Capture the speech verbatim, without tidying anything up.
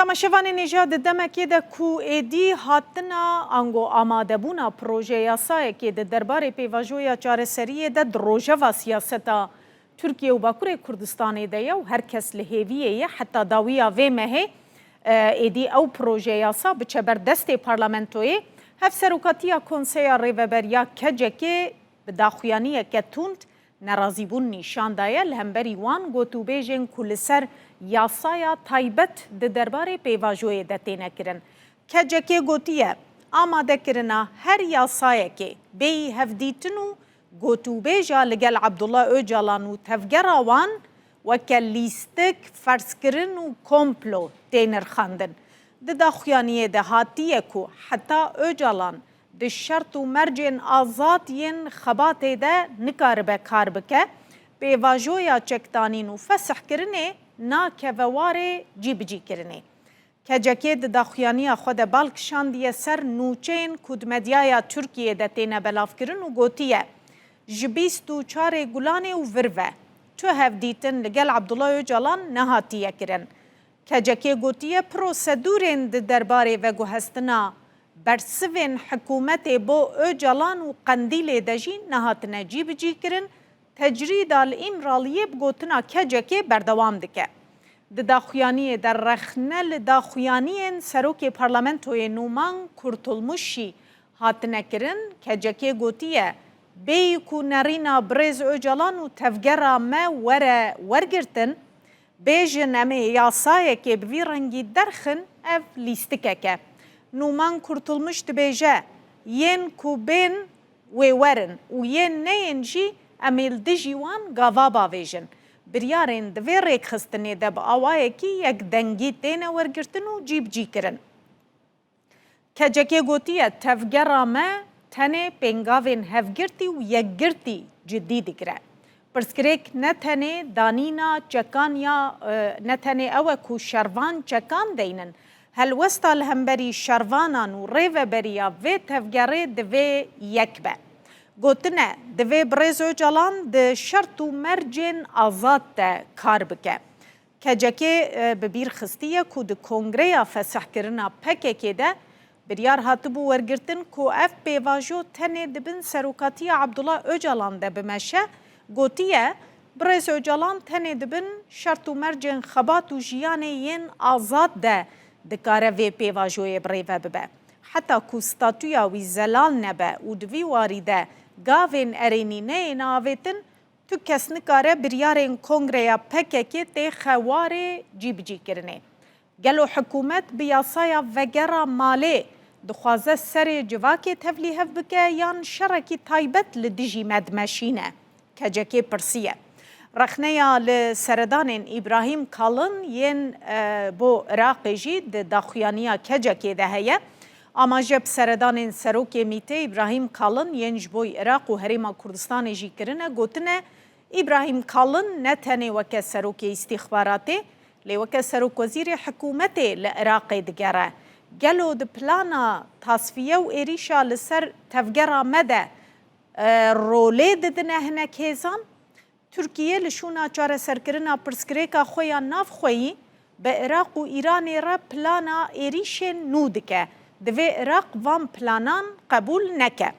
Temaşevanên hêja, di demekê de ku êdî hatina ango amadebûna proje yasayekê di derbarê pêvajoya çareseriyê de di rojeva siyaseta Tirkiye û Bakurê Kurdistanê de ye û her kes li hêviyê ye heta dawiya vê mehê, e, êdî ew proje yasa biçe ber destê parlamentoyê. Hevserokatiya Konseya Rêveber ya K C K'ê bi daxuyaniyeke tund nerazîbûn nîşan daye li hemberî wan gotûbêjên ku li ser yasaya taybet di derbarê pêvajoyê de têne kirin. K C K gotiye, amadekirina her yasayekê bêyî hevdîtin û gotûbêja li gel Abdullah Ocalan û tevgera wan weke lîstik, ferzkirin û komplo tê nirxandin. Di daxuyaniyê de hatiye ku heta Ocalan di şert û mercên azad yên xebatê de nikaribe kar bike, pêvajoya çekdanîn û fesihkirinê nakeve warê cîbicîkirinê. K C K di daxuyaniya xwe de bal kişandiye ser nûçeyên ku di medyaya Tirkiyê de têne belavkirin û gotiye, ji bîst û çarê Gulanê û vir ve tu hevdîtin li gel Abdullah Ocalan nehatiye kirin. K C K gotiye, prosedûrên di derbarê veguhestina bersivên hikûmetê bo Ocalan û Qendîlê de jî nehatine cîbicîkirin, tecrîda li Îmraliyê bi gotina K C K berdewam dike. Di daxuyaniyê de rexne li daxuyaniyên Serokê Parlamentoyê Numan Kurtulmuş jî hatine kirin. K C K gotiye, bêyî ku nerîna birêz Ocalan û tevgera me were wergirtin, bêjin em ê yasayekê bi vî rengî derxin, ev lîstikek e. Numan Kurtulmuş dibêje, yên ku bên wê werin û yên neyên jî em ê li dijî wan gava bavêjin. Biryarên di vê rêkxistinê de bi awayekî yekdengî têne wergirtin û cîbicîkirin. K C K gotiye, tevgera me tenê pêngavên hevgirtî û yekgirtî cidî digire. Pirsgirêk ne tenê danîna çekan ya, e, ne tenê ew e ku şervan çekan deynin. Helwesta li hemberî şervanan û rêveberiya vê tevgerê divê yek be. Gotine, divê birêz Ocalan di şert û mercên azad de kar bike. K C K, e, bi bîr xistiye ku di kongreya fesihkirina P K K de biryar hatibû wergirtin ku ev pêvajo tenê di bin serokatiya Abdullah Ocalan de bimeşe, gotiye, birêz Ocalan tenê di bin şert û mercên xebat û jiyanê yên azad de dikare vê pêvajoyê bi rêve bibe. Heta ku statûya wî zelal nebe û di vî warî de gavên erênî neyêne avêtin, tu kes nikare biryarên Kongreya P K K têxe warê cîbicîkirinê. Gelo hikûmet bi yasaya vegera malê dixwaze serê civakê tevlîhev bike yan şerekî taybet li dijî me dimeşîne? K C K pirsiye. Rexneya li seredanên Îbrahîm Kalin yên, e, bo Iraqê jî di daxuyaniya K C K de heye. Amaje bi seredanên serokê Mîtê Îbrahîm Kalin yên ji bo Iraq û Herêma Kurdistanê jî kirine, gotine, Îbrahîm Kalin ne tenê weke serokê îstîxbaratê, lê weke serokwezîrê hikûmetê li Iraqê digere. Gelo di plana tasfiye û êrîşa li ser tevgera me de, e, rolê didine hinek hêzan? Tirkiye li şûna çareserkirina pirsgirêka xwe ya navxweyî bi Iraq û Îranê re plana êrîşên nû dike. Divê Iraq van planan qebûl neke.